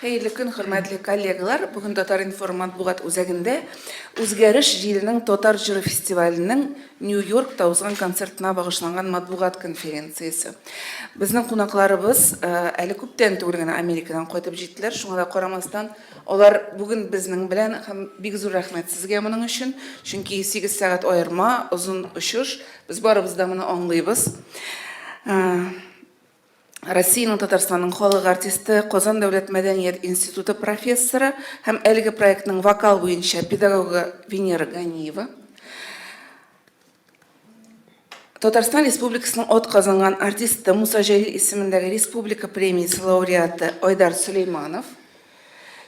Хәерле көн, хөрмәтле коллегалар! Бүген Татар-информ матбугат үзәгендә Үзгәреш җиленең татар җыры фестиваленең Нью-Йоркта узган концертына багышланган матбугат конференциясе. Безнең кунакларыбыз әле күптән түгел генә Америкадан кайтып җиттеләр, шуңа да карамастан, алар бүген безнең белән һәм бик зур рәхмәт сезгә моның өчен, чөнки 8 сәгать аерма, озын очыш, без барыбыз да моны аңлыйбыз. Россиянең Татарстанның халык артисты, Казан дәүләт мәдәният институты профессоры һәм әлеге проектның вокал буенча педагогы Венера Ганиева. Татарстан Республикасының атказанган артисты Муса Җәлил исемендәге республика премиясе лауреаты Айдар Сөләйманов.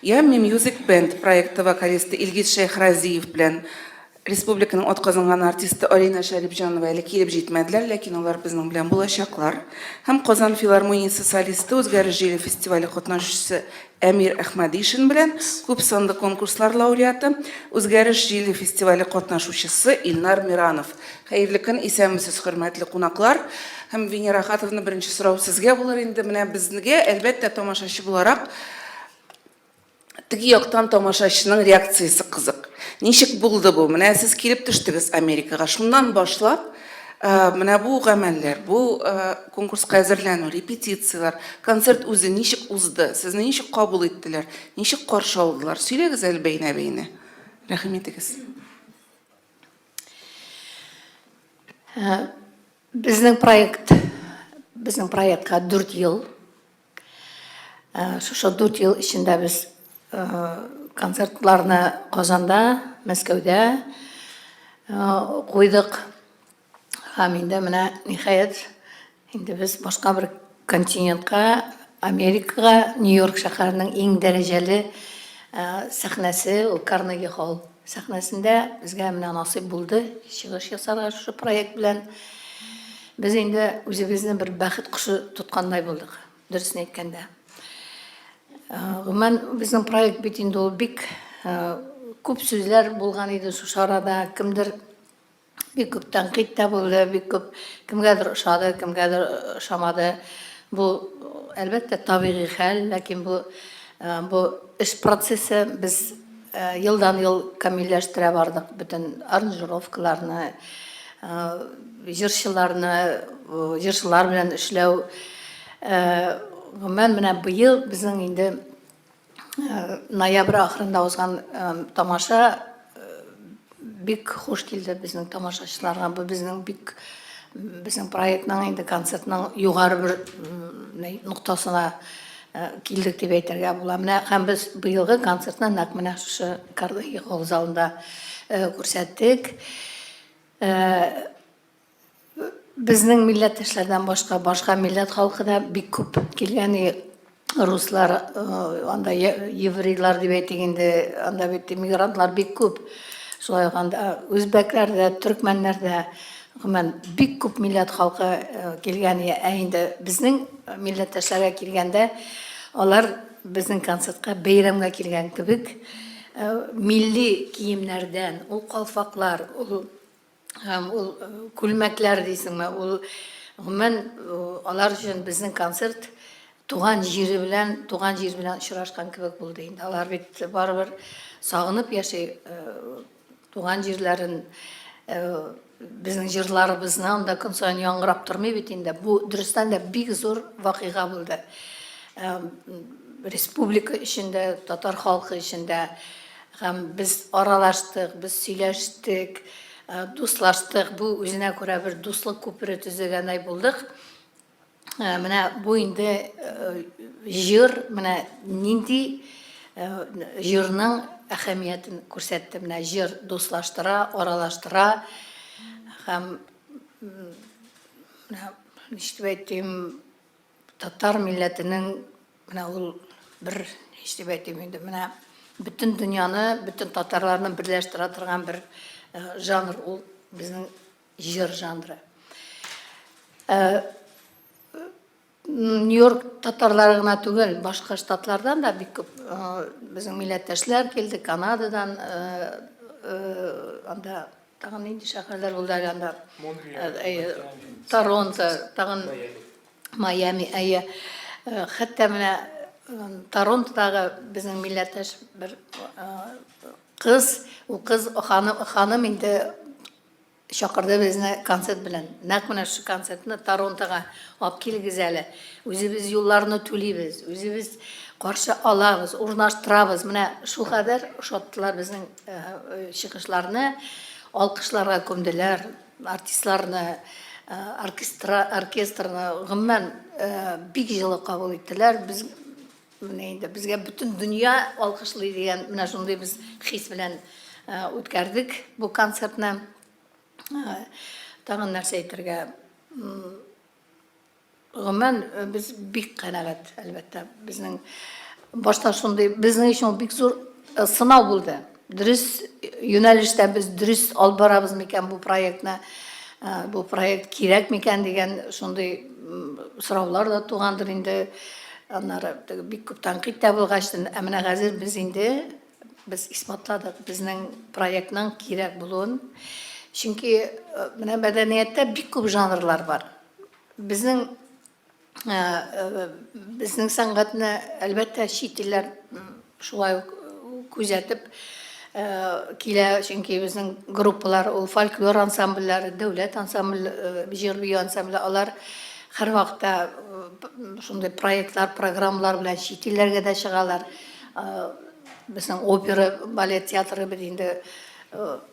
Yummy Music Band проекты вокалисты Илгиз Шәйхразиев белән Республиканың атказанган артисты Алинә Шәрипҗанова әле килеп җитмәделәр, ләкин алар безнең белән булачаклар. Һәм Казан филармониясе солисты, Үзгәреш җиле фестивале катнашучысы Әмир Әхмәдишин белән күп санлы конкурслар лауреаты, Үзгәреш җиле фестивале катнашучысы Илнар Миранов. Хәерле көн, исәнмесез, хөрмәтле кунаклар! Һәм Венера Әхәтовна, беренче сорау сезгә булыр инде. Менә безгә, әлбәттә, тамашачы буларак, Теге яктан тамашачының реакциясе кызык. Ничек булды бу? Менә сез килеп төштегез Америкага. Шуннан башлап, менә бу гамәлләр, бу конкурска әзерләнү, репетицияләр, концерт үзе ничек узды? Сезне ничек кабул иттеләр? Ничек каршы алдылар? Сөйләгез әле бәйнә-бәйнә. Рәхим итегез. Безнең проект, безнең проектка 4 ел. Шушы 4 ел эчендә без концертларны Казанда, Мәскәүдә куйдык. Һәм инде менә ниһаять инде без башка бер континентка, Америкага, Нью-Йорк шәһәренең иң дәрәҗәле сәхнәсе, ул Карнеги Холл сәхнәсендә безгә менә насыйп булды чыгыш ясарга шушы проект белән. Без инде үзебезне бер бәхет кошы тоткандай булдык, дөресен әйткәндә. Гомумән, безнең проект бит инде ул бик күп сүзләр булган иде шушы арада. Кемдер бик күп тәнкыйть тә булды, бик күп кемгәдер ошады, кемгәдер ошамады. Бу, әлбәттә, табигый хәл, ләкин бу бу эш процессы без Елдан-ел камилләштерә бардык бөтен аранжировкаларны, җырчыларны, җырчылар белән эшләү. Гомумән, менә быел безнең инде ноябрь ахырында узган тамаша бик хуш килде безнең тамашачыларга. Бу безнең бик безнең проектның инде концертның югары бер ноктасына килдек дип әйтергә була. Менә һәм без быелгы концертны нәкъ менә шушы Карнеги Холл залында күрсәттек. Безнең милләттәшләрдән башка башка милләт халкы да бик күп килгән. Руслар, анда еврейлар дип әйтик инде, анда бит мигрантлар бик күп. Шулай ук анда үзбәкләр дә, төркмәннәр дә, гомумән, бик күп милләт халкы килгән. Ә инде безнең милләттәшләргә килгәндә, алар безнең концертка бәйрәмгә килгән кебек, милли киемнәрдән, ул калфаклар, ул һәм ул күлмәкләр дисеңме, ул гомумән алар өчен безнең концерт туган җире белән, туган җир белән очрашкан кебек булды инде. Алар бит барыбер сагынып яши туган җирләрен, безнең җырларыбызны анда көн саен яңгырап тормый бит инде. Бу дөрестән дә бик зур вакыйга булды. Республика өчен дә, татар халкы өчен дә. Һәм без аралаштык, без сөйләштек, дуслаштык. Бу үзенә күрә бер дуслык күпере төзегәндәй булдык. Менә бу инде җыр, менә нинди җырның әһәмиятен күрсәтте. Менә җыр дуслаштыра, аралаштыра һәм менә ничек дип әйтим, Татар милләтенең менә ул бер, ничек дип әйтим инде, менә бөтен дөньяны, бөтен татарларны берләштерә торган бер жанр ул безнең җыр жанры. Нью-Йорк татарлары гына түгел, башка штатлардан да бик күп безнең милләттәшләр килде, Канададан, анда тагын нинди шәһәрләр булды әле анда? Монреаль, Торонто, тагын Майами, әйе. Хәтта менә Торонтодагы безнең милләттәш бер кыз, ул кыз ханым, ханым инде чакырды безне концерт белән. Нәкъ менә шушы концертны Торонтога алып килегез әле. Үзебез юлларны түлибез, үзебез каршы алабыз, урнаштырабыз. Менә шул кадәр ошаттылар безнең чыгышларны, алкышларга күмделәр артистларны, оркестра, оркестрны, гомумән, бик җылы кабул иттеләр. Без менә инде безгә бөтен дөнья алкышлый дигән менә шундый без хис белән үткәрдек бу концертны. Тагын нәрсә әйтергә? Гомумән, без бик канәгать, әлбәттә. Безнең башта шундый, безнең өчен ул бик зур сынау булды. Дөрес юнәлештә без дөрес алып барабыз микән бу проектны, бу проект кирәк микән дигән шундый сораулар да тугандыр инде. Аннары бик күп тәнкыйть тә булгач, ә менә хәзер без инде без исбатладык безнең проектның кирәк булуын. Чөнки менә мәдәнияттә бик күп жанрлар бар. Безнең безнең сәнгатьне, әлбәттә, чит илләр шулай ук күзәтеп килә, чөнки безнең группалар, ул фольклор ансамбльләре, дәүләт ансамбль, җыр-бию ансамбле, алар һәрвакытта шундый проектлар, программалар белән чит илләргә дә чыгалар. Безнең опера, балет театры бит инде,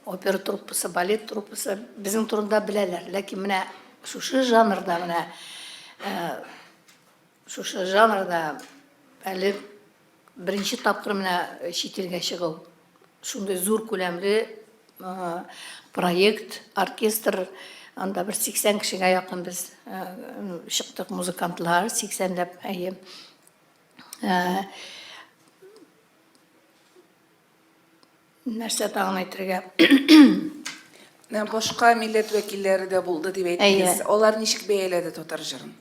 опера труппасы, балет труппасы безнең турында беләләр. Ләкин менә шушы жанрда менә шушы жанрда әле беренче тапкыр менә чит илгә чыгу. Шундый зур күләмле проект, оркестр, анда бер 80 кешегә якын без чыктык, музыкантлар 80ләп, әйе. Нәрсә тагын әйтергә? Менә башка милләт вәкилләре дә булды дип әйттегез. Алар ничек бәяләде татар җырын?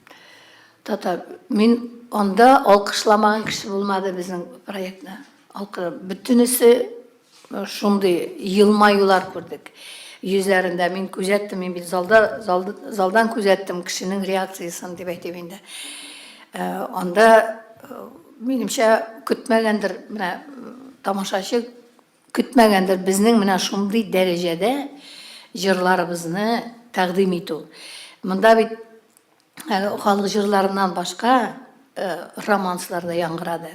Татар, мин анда алкышламаган кеше булмады безнең проектны. Алкы, бөтенесе шундый елмаюлар күрдек йөзләрендә. Мин күзәттем, мин бит залда, залдан күзәттем кешенең реакциясен дип әйтим инде. Анда Минемчә, көтмәгәндер, менә тамашачы көтмәгәндер безнең менә шундый дәрәҗәдә җырларыбызны тәкъдим итү. Монда бит халык җырларыннан башка романслар да яңгырады,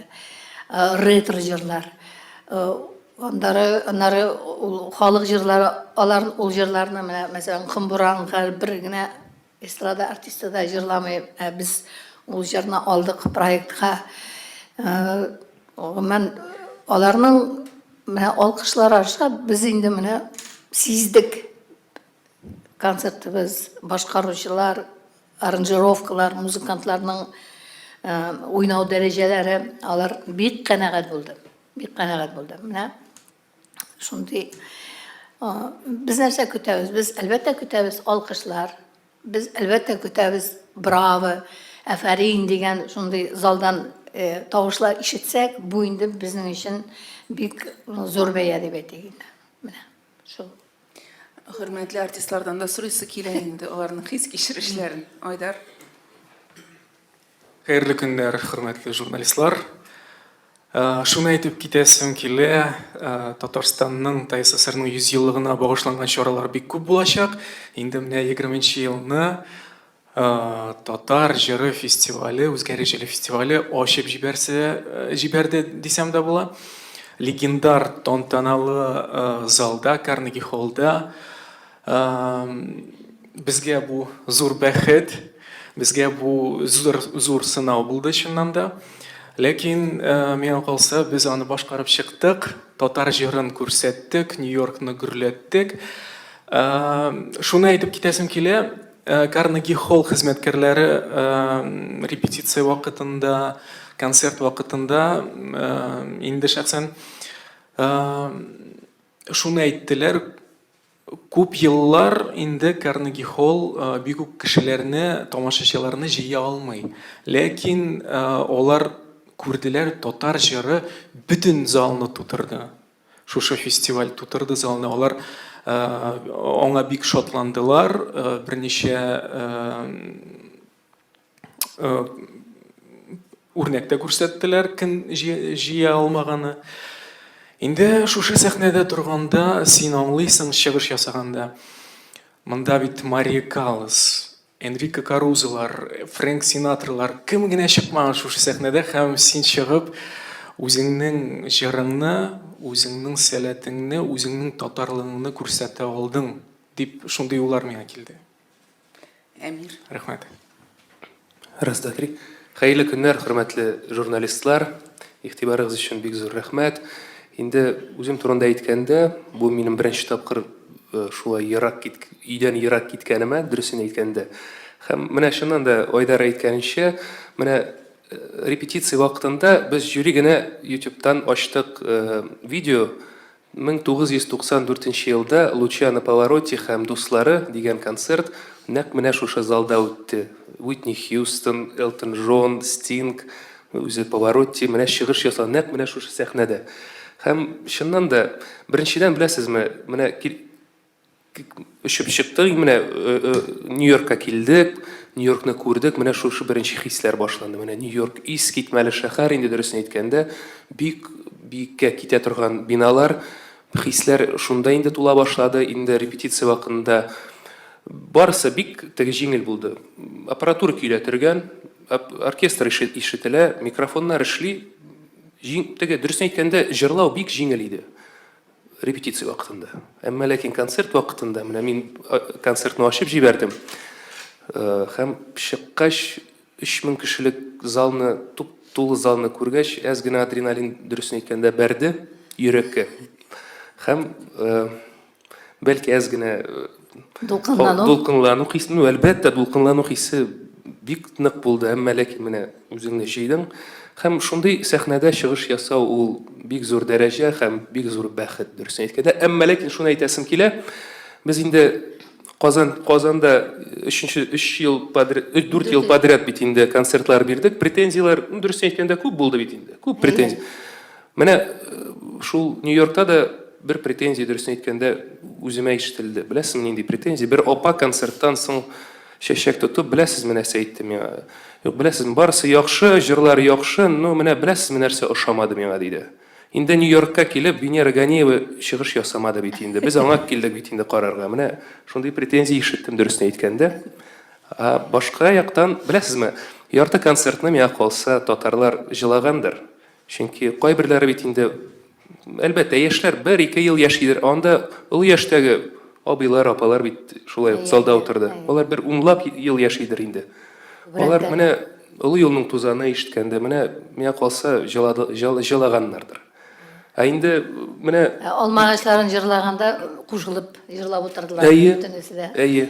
ретро җырлар. Аннары, аннары ул халык җырлары, алар ул җырларны менә, мәсәлән, Кымбуран бер генә Эстрада артисты да җырламый, ә без ул җырны алдык проектка. Гомумән, аларның менә алкышлары аша без инде менә сиздек концертыбыз, башкаручылар, аранжировкалар, музыкантларның уйнау дәрәҗәләре, алар бик канәгать булды. Бик канәгать булды. Менә Шундый без нәрсә көтәбез? Без әлбәттә көтәбез алкышлар. Без әлбәттә көтәбез браво, афәрин дигән шундый залдан э, тавышлар ишетсәк, бу инде безнең өчен бик зур бәя дип әйтик инде. Менә шул. Хөрмәтле артистлардан да сорыйсы килә инде аларның хис-кичерешләрен. Айдар. Хәерле көннәр, хөрмәтле журналистлар. Э, шуны әйтеп китәсем килә, э, Татарстанның ТССРның 100 еллыгына багышланган чаралар бик күп булачак. Инде менә 20 елны э, татар җыры фестивале, үзгә фестивале ачып җибәрсә, җибәрде дисәм дә була. Легендар тантаналы залда, Карнеги холлда Безгә бу зур бәхет, безгә бу зур, зур сынау булды чыннан да. Ләкин миңа калса, без аны башкарып чыктык, татар җырын күрсәттек, Нью-Йоркны гөрләттек. Шуны әйтеп китәсем килә, Карнеги Холл хезмәткәрләре репетиция вакытында, концерт вакытында инде шәхсән шуны әйттеләр, Күп еллар инде Карнеги Холл бик үк кешеләрне, тамашачыларны җыя алмый. Ләкин алар күрделәр, татар җыры бөтен залны тутырды. Шушы фестиваль тутырды залны. Алар аңа бик шатландылар. Берничә Үрнәк тә күрсәттеләр, кем җыя алмаганы. Инде шушы сәхнәдә торганда син аңлыйсың чыгыш ясаганда. Монда бит Мария Каллас, Энрико Карузолар, Фрэнк Синатралар, кем генә чыкмаган шушы сәхнәдә һәм син чыгып үзеңнең җырыңны, үзеңнең сәләтеңне, үзеңнең татарлыгыңны күрсәтә алдың дип шундый уйлар миңа килде. Әмир. Рәхмәт. Раз, два, три. Хәерле көннәр, хөрмәтле журналистлар. Игътибарыгыз өчен бик зур рәхмәт. Инде үзем турында әйткәндә, бу минем беренче тапкыр э, шулай ерак кит, өйдән ерак киткәнемә, дөресен әйткәндә. Һәм менә чыннан да Айдар әйткәнчә, менә э, репетиция вакытында без җүри генә YouTube'тан ачтык э, видео 1994 нче елда Лучано Паваротти һәм дуслары дигән концерт нәкъ менә шушы залда үтте. Уитни Хьюстон, Элтон Джон, Стинг, үзе Паваротти менә чыгыш ясаган нәкъ менә шушы сәхнәдә. Һәм чыннан да, беренчедән, беләсезме, менә Очып чыктык, менә Нью-Йоркка килдек, Нью-Йоркны күрдек, менә шушы беренче хисләр башланды. Менә Нью-Йорк искитмәле шәһәр, инде дөресен әйткәндә, бик биеккә китә торган биналар, хисләр шунда инде тула башлады, инде репетиция вакытында барысы бик теге җиңел булды. Аппаратура көйләтергән, оркестр ишетелә, микрофоннар эшли. Теге дөресен әйткәндә, җырлау бик җиңел иде. Репетиция вакытында. Әмма ләкин концерт вакытында, менә мин концертны ачып җибәрдем. Һәм чыккач, 3000 кешелек залны, туп-тулы залны күргәч, әз генә адреналин, дөресен әйткәндә, бәрде йөрәккә. Һәм бәлки әз генә дулкынлану, дулкынлану хисе, ну, әлбәттә, дулкынлану хисе бик нык булды, әмма ләкин менә Үзеңне җыйдың. Һәм шундый сәхнәдә чыгыш ясау ул бик зур дәрәҗә һәм бик зур бәхет, дөресен әйткәндә. Әмма ләкин шуны әйтәсем килә, без инде Казан, Казанда өченче, өч ел подряд, дүрт ел подряд бит инде концертлар бирдек. Претензияләр, ну, дөресен әйткәндә, күп булды бит инде. Күп претензия. Менә шул Нью-Йоркта да бер претензия, дөресен әйткәндә, үземә ишетелде. Беләсезме, нинди претензия? Бер апа концерттан соң чәчәк тотып, беләсезме, нәрсә әйтте миңа? Юк, беләсезме, барысы яхшы, җырлар яхшы, но менә беләсезме, нәрсә ошамады миңа, диде. Инде Нью-Йоркка килеп, Венера Ганиева чыгыш ясамады бит инде. Без аңа килдек бит инде карарга. Менә шундый претензия ишеттем, дөресен әйткәндә. Ә башка яктан, беләсезме, ярты концертны миңа калса, татарлар җылагандыр. Чөнки кайберләре бит инде, әлбәттә, яшьләр бер-ике ел яшидер, анда олы яшьтәге абыйлар, апалар бит шулай ук залда утырды. Алар бер унлап ел яшидер инде. Алар менә олы юлның тузаны ишеткәндә, менә миңа калса, җылаганнардыр. Ә инде менә Ә Алма агачларын җырлаганда кушылып җырлап утырдылар Әйе, бөтенесе дә. әйе.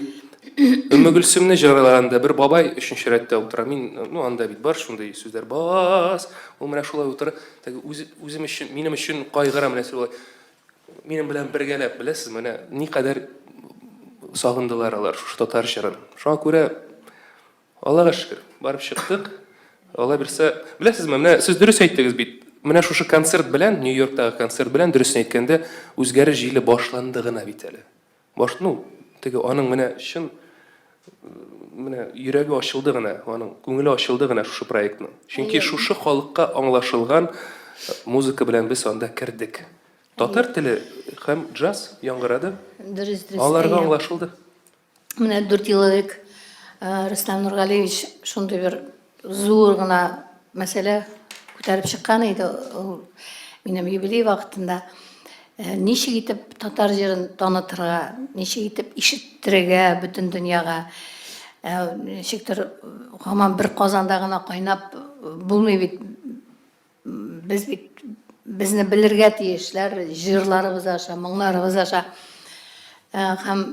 Өммегөлсемне җырлаганда бер бабай өченче рәттә утыра. Мин, ну, анда бит бар шундый сүзләр. Бас! Ул менә шулай утыра. Теге үзе, үзем өчен, минем өчен кайгыра менә шулай. Минем белән бергәләп, беләсез, менә никадәр сагындылар алар шушы татар җырын. Шуңа күрә Аллага шөкер, барып чыктык. Алла бирсә, беләсезме, менә сез дөрес әйттегез бит. Менә шушы концерт белән, Нью-Йорктагы концерт белән, дөресен әйткәндә, үзгәреш җиле башланды гына бит әле. Баш, ну, теге аның менә чын менә йөрәге ачылды гына, аның күңеле ачылды гына шушы проектның. Чөнки шушы халыкка аңлашылган музыка белән без анда кердек. Татар теле һәм джаз яңгырады. Дөрес, дөрес. Аларга аңлашылды. Менә 4 ел элек Рөстәм Нургалиевич шундый бер зур гына мәсьәлә күтәреп чыккан иде. Ул минем юбилей вакытында. Ничек итеп татар җырын танытырга, ничек итеп ишеттерергә бөтен дөньяга. Ничектер һаман бер казанда гына кайнап булмый бит. Без бит безне белергә тиешләр, җырларыбыз аша, моңнарыбыз аша. Э, һәм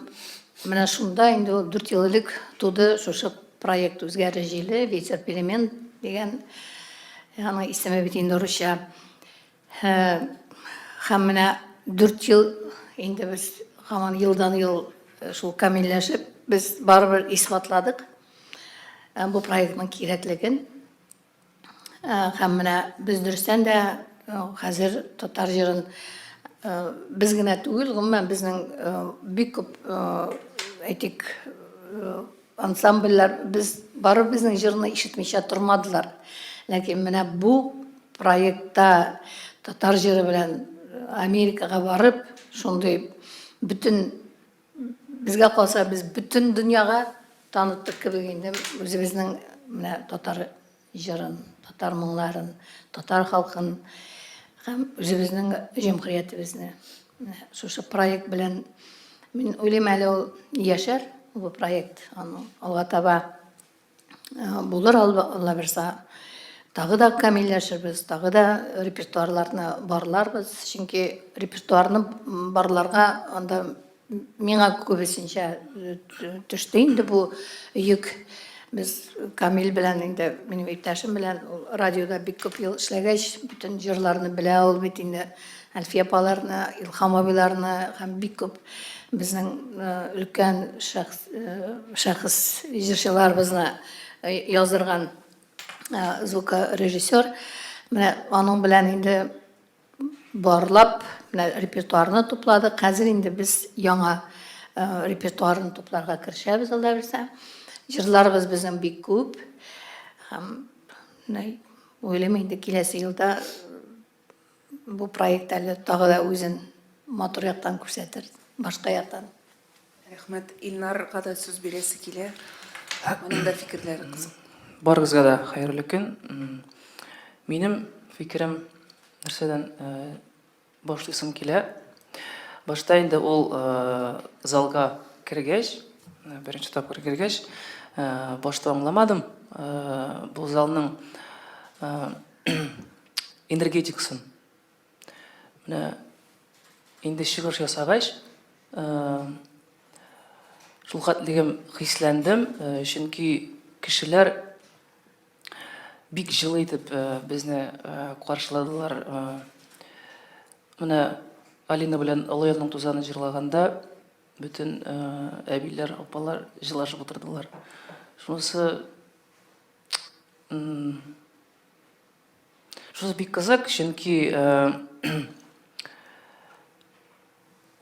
менә шунда инде ул 4 ел элек туды шушы проект Үзгәреш җиле, Ветер перемен дигән аның исеме бит инде русча. Э, һәм менә 4 ел инде без һаман елдан-ел э, шул камилләшеп, без барыбер исбатладык бу проектның кирәклеген. Һәм менә без дөрестән дә хәзер татар җырын без генә түгел, гомумән безнең бик күп әйтик ансамбльләр без барыбер безнең җырны ишетмичә тормадылар. Ләкин менә бу проектта татар җыры белән Америкага барып, шундый бөтен безгә калса, без бөтен дөньяга таныттык кебек инде үзебезнең менә татар җырын, татар моңнарын, татар халкын һәм үзебезнең җөмһүриятебезне. Менә шушы проект белән мин уйлыйм әле ул яшәр, бу проект аның алга таба э, булыр Алла бирса. Тагы да камилләшербез, тагы да репертуарларны барларбыз, чөнки репертуарны барларга анда Миңа күбесенчә төште инде бу йөк. Без Камил белән инде, минем иптәшем белән, ул радиода бик күп ел эшләгәч, бөтен җырларны белә ул бит инде. Әлфия апаларны, Илһам абыйларны һәм бик күп безнең өлкән шәхес, шәхес җырчыларыбызны яздырган звукорежиссер. Менә аның белән инде Барлап, менә репертуарны тупладык. Хәзер инде без яңа репертуарны тупларга керешәбез, Алла бирсә. Җырларыбыз безнең бик күп. Һәм менә уйлыйм инде киләсе елда бу проект әле тагы да үзен матур яктан күрсәтер, башка яктан. Рәхмәт. Илнарга да сүз бирәсе килә. Аның да фикерләре кызык. Барыгызга да хәерле көн. Минем фикерем нәрсәдән э, башлыйсым килә. Башта инде ул э, залга кергәч, э, беренче тапкыр кергәч, башта аңламадым бу залның энергетикасын. Менә инде чыгыш ясагач, шул хәтлегем хисләндем, чөнки кешеләр бик җылы итеп безне каршыладылар. Менә Алина белән Олы юлның тузаны җырлаганда бөтен әбиләр, апалар җылашып утырдылар. Шунысы Шунысы бик кызык, чөнки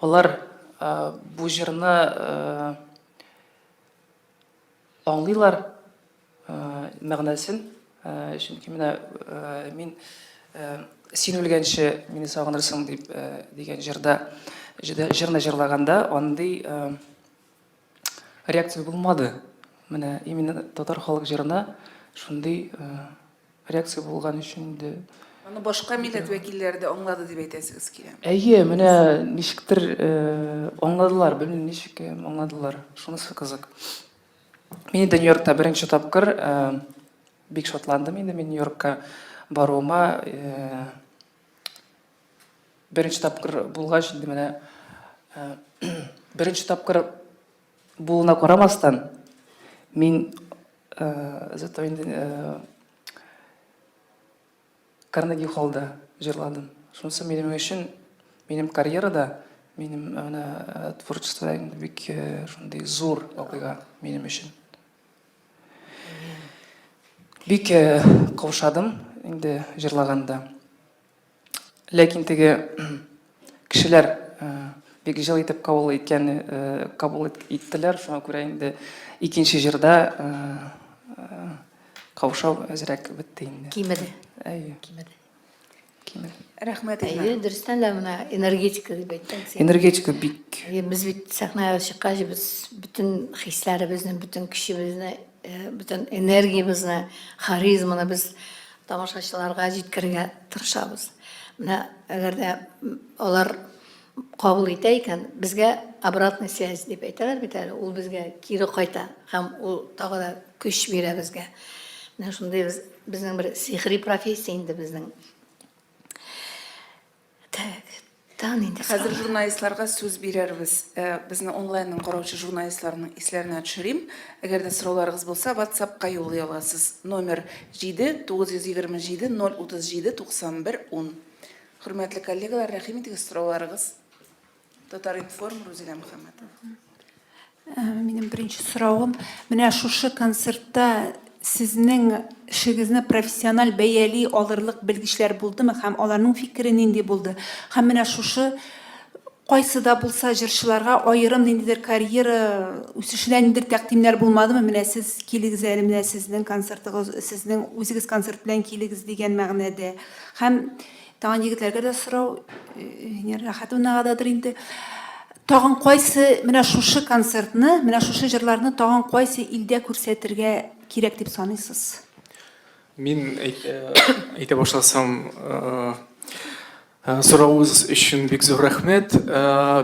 алар бу җырны аңлыйлар мәгънәсен. Чөнки менә мин син үлгәнче мине сагынырсың дип дигән җырда җырны җырлаганда андый реакция булмады. Менә именно татар халык җырына шундый реакция булган өчен инде. Аны башка милләт вәкилләре дә аңлады дип әйтәсегез килә. Әйе, менә ничектер аңладылар, белмим ничек аңладылар. Шунысы кызык. Мин инде Нью-Йоркта беренче тапкыр бик шатландым инде мин Нью-Йоркка баруыма. Беренче тапкыр булгач инде менә беренче тапкыр булуына карамастан, мин зато инде Карнеги Холлда җырладым. Шунысы минем өчен, минем карьерада, минем менә творчествода инде бик шундый зур вакыйга минем өчен. Бик каушадым инде җырлаганда. Ләкин теге кешеләр бик җылы итеп кабул иткән, кабул иттеләр, шуңа күрә инде икенче җырда каушау әзрәк бетте инде. Кимеде. Әйе. Кимеде. Кимеде. Рәхмәт, Илнар. Әйе, дөрестән дә менә энергетика дип әйттең син. Энергетика бик. Әйе, без бит сәхнәгә чыккач, без бөтен хисләребезне, бөтен көчебезне, бөтен энергиябезне, харизманы без тамашачыларга җиткерергә тырышабыз. Менә әгәр дә алар кабул итә икән, безгә обратная связь дип әйтәләр бит әле, ул безгә кире кайта һәм ул тагы да көч бирә безгә. Менә шундый без, безнең бер сихри профессия инде безнең. Так, тагын нинди Хәзер сорау? журналистларга сүз бирәрбез. Э, безне онлайннан караучы журналистларның исләренә төшерим. Әгәр дә сорауларыгыз булса, WhatsApp-ка юллый аласыз. Номер 7 927 037 91 10. Хөрмәтле коллегалар, рәхим итегез сорауларыгыз. Татар-информ, Рузилә Мөхәммәтова. Э, минем беренче соравым, менә шушы концертта сезнең эшегезне профессиональ бәяли алырлык белгечләр булдымы һәм аларның фикере нинди булды? Һәм менә шушы Кайсы да булса җырчыларга аерым ниндидер карьера үсешенә ниндидер тәкъдимнәр булмадымы? Менә сез килегез әле, менә сезнең концертыгыз, сезнең үзегез концерт белән килегез дигән мәгънәдә. Һәм тагын егетләргә дә сорау, Венера Рәхәтовнагададыр инде. Тагын кайсы менә шушы концертны, менә шушы җырларны тагын кайсы илдә күрсәтергә кирәк дип саныйсыз? Мин әйтә башласам, Соравыгыз өчен бик зур рәхмәт.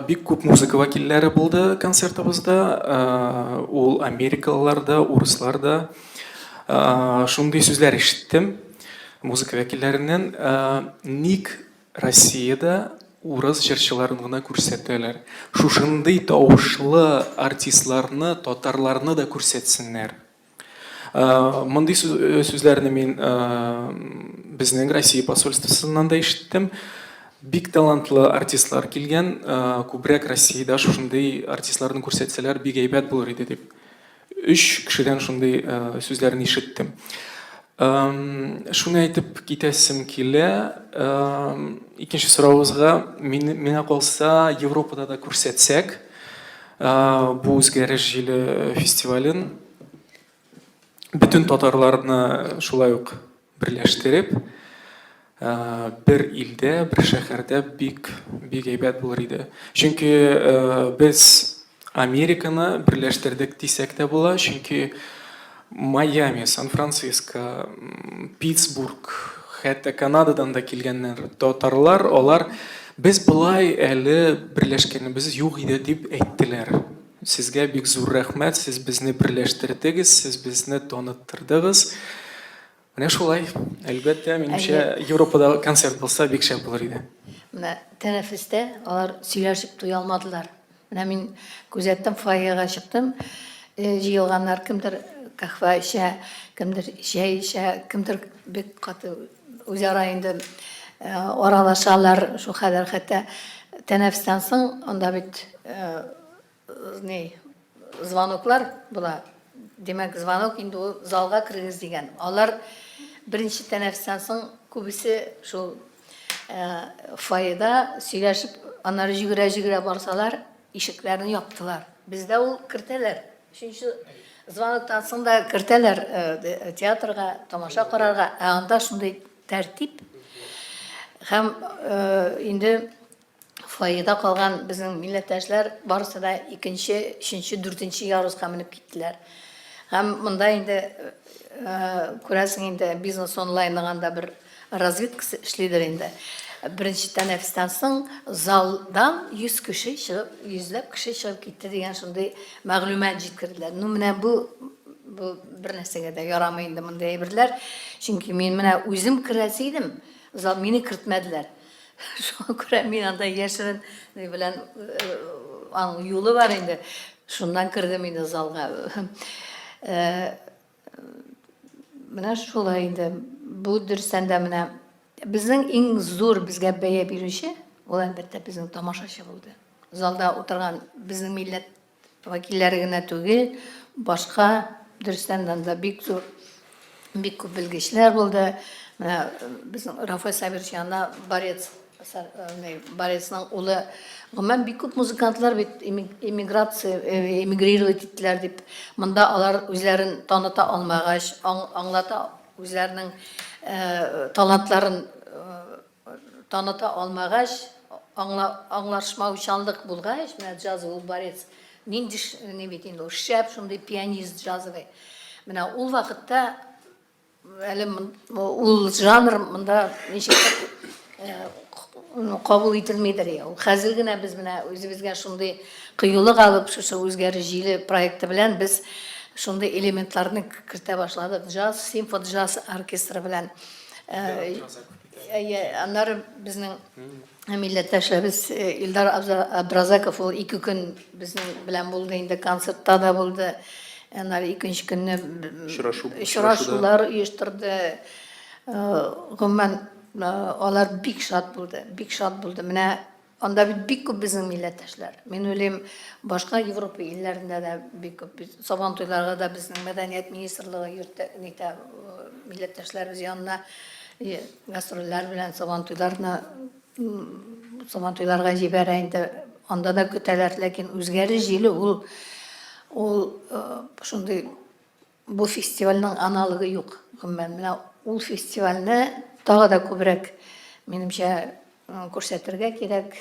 Бик күп музыка вәкилләре булды концертыбызда. Ул америкалылар да, урыслар да. Шундый сүзләр ишеттем музыка вәкилләреннән. Ник Россиядә урыс җырчыларын гына күрсәтәләр? Шушындый тавышлы артистларны, татарларны да күрсәтсеннәр. Мондый сүзләрне мин безнең Россия посольствосыннан да ишеттем. Бик талантлы артистлар килгән, күбрәк Россиядә шушындый артистларны күрсәтсәләр, бик әйбәт булыр иде дип. Өч кешедән шундый сүзләрне ишеттем. Шуны әйтеп китәсем килә. Икенче соравыгызга, миңа калса, Европада да күрсәтсәк, бу үзгәреш җиле фестивален бөтен татарларны шулай ук берләштереп, бер илдә, бер шәһәрдә бик бик әйбәт булыр иде. Чөнки без Американы берләштердек дисәк тә була, чөнки Майами, Сан-Франциско, Питтсбург, хәтта Канададан да килгәннәр татарлар, алар без болай әле берләшкәнебез юк иде дип әйттеләр. Сезгә бик зур рәхмәт, сез безне берләштердегез, сез безне таныттырдыгыз. Менә шулай. Әлбәттә, минемчә, Европада концерт булса, бик шәп булыр иде. Менә тәнәфестә алар сөйләшеп туя алмадылар. Менә мин күзәттем, фойега чыктым. Э, җыелганнар кемдер каһвә эчә, кемдер чәй эчә, кемдер бик каты үзара инде э, аралашалар шул хәлләр хәтта тәнәфестән соң анда бит э, ни звоноклар була. Димәк, звонок инде ул залга керегез дигән. Алар беренче тәнәфестән соң күбесе шул э, фойеда сөйләшеп, аннары җөгерә-җөгерә барсалар, ишекләрне яптылар. Бездә ул кертәләр. Өченче звоноктан соң да кертәләр э, театрга, тамаша карарга. Ә анда шундый тәртип. Һәм э, инде Фойеда калган безнең милләттәшләр барысы да икенче, өченче, дүртенче яруска менеп киттеләр. Һәм монда инде күрәсең инде бизнес онлайнның анда бер разведкасы эшлидер инде. Беренче тәнәфестән соң залдан 100 кеше чыгып, йөзләп кеше чыгып китте дигән шундый мәгълүмат җиткерделәр. Ну менә бу бу бер нәрсәгә дә ярамый инде мондый әйберләр. Чөнки мин менә үзем керәсе идем, зал мине кертмәделәр. Шуңа күрә мин анда яшерен ни белән э, аның юлы бар инде. Шуннан кердем инде залга. Э, менә шулай инде. Бу дөрестән дә менә безнең иң зур безгә бәя бирүче ул әлбәттә безнең тамашачы булды. Залда утырган безнең милләт Вәкилләре генә түгел, башка, дөрестән дә анда бик зур, бик күп белгечләр булды. Менә безнең Рафаэль Сабирович янына борец, борецның улы, гомумән бик күп музыкантлар бит эмиграция, эмигрировать иттеләр дип, монда алар үзләрен таныта алмагач, аңлата үзләренең талантларын Таныта алмагач, аңла, аңлашмаучанлык булгач, менә джазовый ул борец, нинди ни бит инде ул шәп шундый пианист джазовый. Менә ул вакытта әле ул жанр монда ничектер э, кабул ителмидер. Ул хәзер генә без менә үзебезгә шундый кыюлык алып, шушы үзгәреш җиле проекты белән без шундый элементларны кертә башладык. Джаз, симфоджаз оркестры белән. Э, Әйе, аннары безнең милләттәшләребез э, Илдар Абдразаков ул ике көн безнең белән булды инде, концертта да булды. Аннары икенче көнне Очрашу, очрашулар оештырды. Э, гомумән, алар бик шат булды, бик шат булды. Менә Анда бит бик күп безнең милләттәшләр. Мин уйлыйм, башка Европа илләрендә дә бик күп. Сабантуйларга да безнең мәдәният министрлыгы йөртә, нитә, милләттәшләребез янына гастрольләр белән Сабантуйларны Сабантуйларга җибәрә инде. Анда да көтәләр, ләкин Үзгәреш җиле ул ул шундый бу фестивальнең аналогы юк. Гомумән, менә ул фестивальне тагы да күбрәк, минемчә, күрсәтергә кирәк.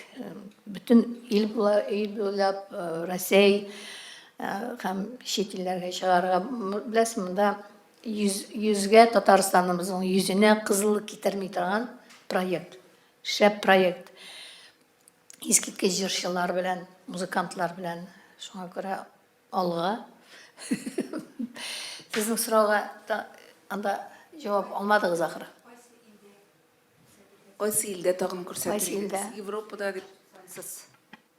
Бөтен ил була, ил буйлап, Рәсәй һәм чит илләргә чыгарырга. Беләсең, монда йөз, йөзгә Татарстаныбызның йөзенә кызыллык китерми торган проект. Шәп проект. Искиткеч җырчылар белән, музыкантлар белән. Шуңа күрә алга. Сезнең сорауга анда җавап алмадыгыз ахры. Кайсы илдә тагын күрсәтер Кайсы илдә? Европада дип сез.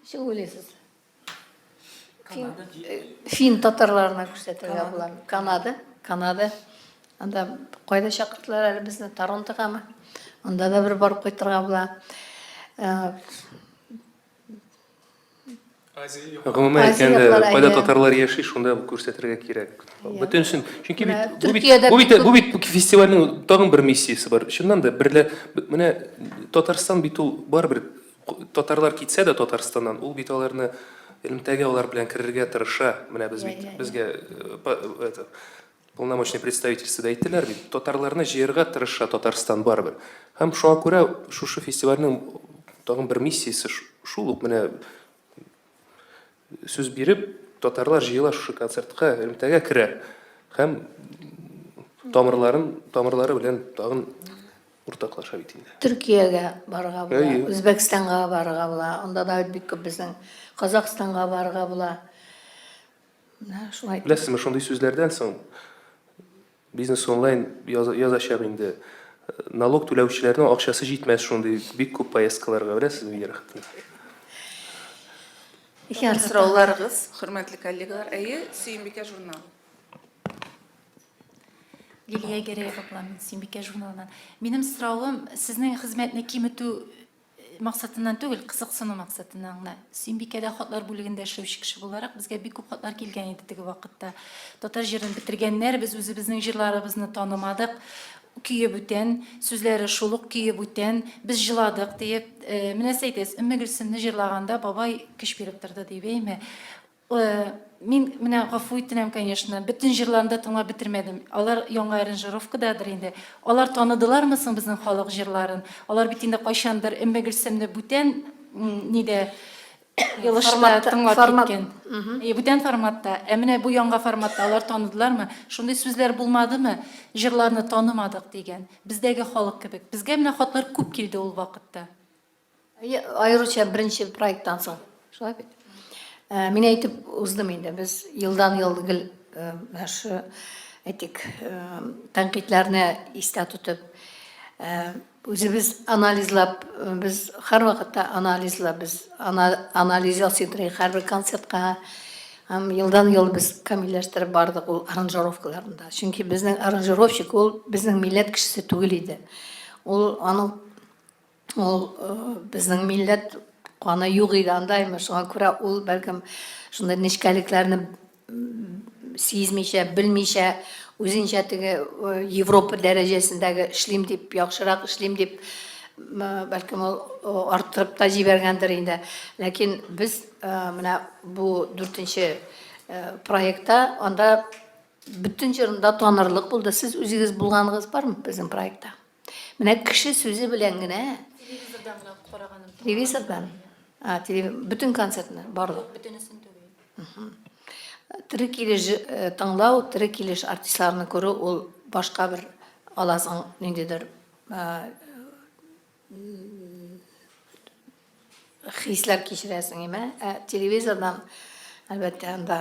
Ничек уйлыйсыз? Фин, э, фин татарларына күрсәтергә була. Канада, Канада. Анда кайда чакырдылар әле безне? Торонтогамы? Анда да бер барып кайтырга була. Э, Гомумән әйткәндә, кайда татарлар яши, шунда күрсәтергә кирәк. Бөтенсен. Чөнки бит бу бит бу бит бу бит фестивальнең тагын бер миссиясе бар. Чыннан да берлә менә Татарстан бит ул барыбер татарлар китсә дә Татарстаннан, ул бит аларны элемтәгә алар белән керергә тырыша. Менә без бит безгә э, это полномочный представительствода әйттеләр бит, татарларны җыярга тырыша Татарстан барыбер. Һәм шуңа күрә шушы фестивальнең тагын бер миссиясе шул ук менә сүз биреп, татарлар җыела шушы концертка, элемтәгә керә һәм тамырларын, тамырлары белән тагын уртаклаша бит инде. Төркиягә барырга була, Үзбәкстанга барырга була, анда да бик күп безнең Казахстанга барырга була. Менә шулай. Беләсезме, шундый сүзләрдән соң бизнес онлайн язачак инде. Налог түләүчеләрнең акчасы җитмәс шундый бик күп поездкаларга, беләсезме, Венера хатын? Сорауларыгыз, хөрмәтле коллегалар. Әйе, Сөембикә журналы. Лилия Гәрәева булам мин, Сөембикә журналыннан. Минем соравым сезнең хезмәтне киметү максатыннан түгел, кызыксыну максатыннан гына. Сөембикәдә хатлар бүлегендә эшләүче кеше буларак, безгә бик күп хатлар килгән иде теге вакытта. Татар җырын бетергәннәр, без үзебезнең җырларыбызны танымадык. Көе бүтән, сүзләре шул ук көе бүтән, без җыладык диеп. Э, менә сез әйтәсез, Өммегөлсемне җырлаганда бабай көч биреп торды дип, әйме? Э, мин менә гафу итенәм, конечно, бөтен җырларын да тыңлап бетермәдем. Алар яңа аранжировкададыр инде. Алар таныдылармы соң безнең халык җырларын? Алар бит инде кайчандыр Өммегөлсемне бүтән нидә елышта тыңлап киткән. Бүтән форматта. Ә менә бу яңа форматта алар таныдылармы? Шундый сүзләр булмадымы? Җырларны танымадык дигән. Бездәге халык кебек. Безгә менә хатлар күп килде ул вакытта. Аеруча беренче проекттан соң. Шулай бит. Э, мин әйтеп уздым инде, без елдан-ел гел э, менә шу әйтик, э, тәнкыйтьләрне истә тотып, үзебез анализлап, без һәрвакытта анализлап, без анализ ясый торыйк һәрбер концертка. Һәм елдан-ел без камилләштереп бардык ул аранжировкаларны да. Чөнки безнең аранжировщик ул безнең милләт кешесе түгел иде. Ул аның Ул безнең милләт каны юк иде анда, әмма шуңа күрә ул бәлкем шундый нечкәлекләрне сизмичә, белмичә, үзенчә теге Европа дәрәҗәсендәге эшлим дип, яхшырак эшлим дип, бәлкем ул арттырып та җибәргәндер инде. Ләкин без менә бу дүртенче проектта анда бөтен җырында танырлык булды. Сез үзегез булганыгыз бармы безнең проектта? Менә кеше сүзе белән генә. Телевизордан гына караганым. Телевизордан? А, телев... бөтен концертны, барлык. Бөтенесен түгел. Тере килеш э, тыңлау, тере килеш артистларны күрү ул башка бер аласың ниндидер э, хисләр кичерәсең, име? Ә телевизордан, әлбәттә, анда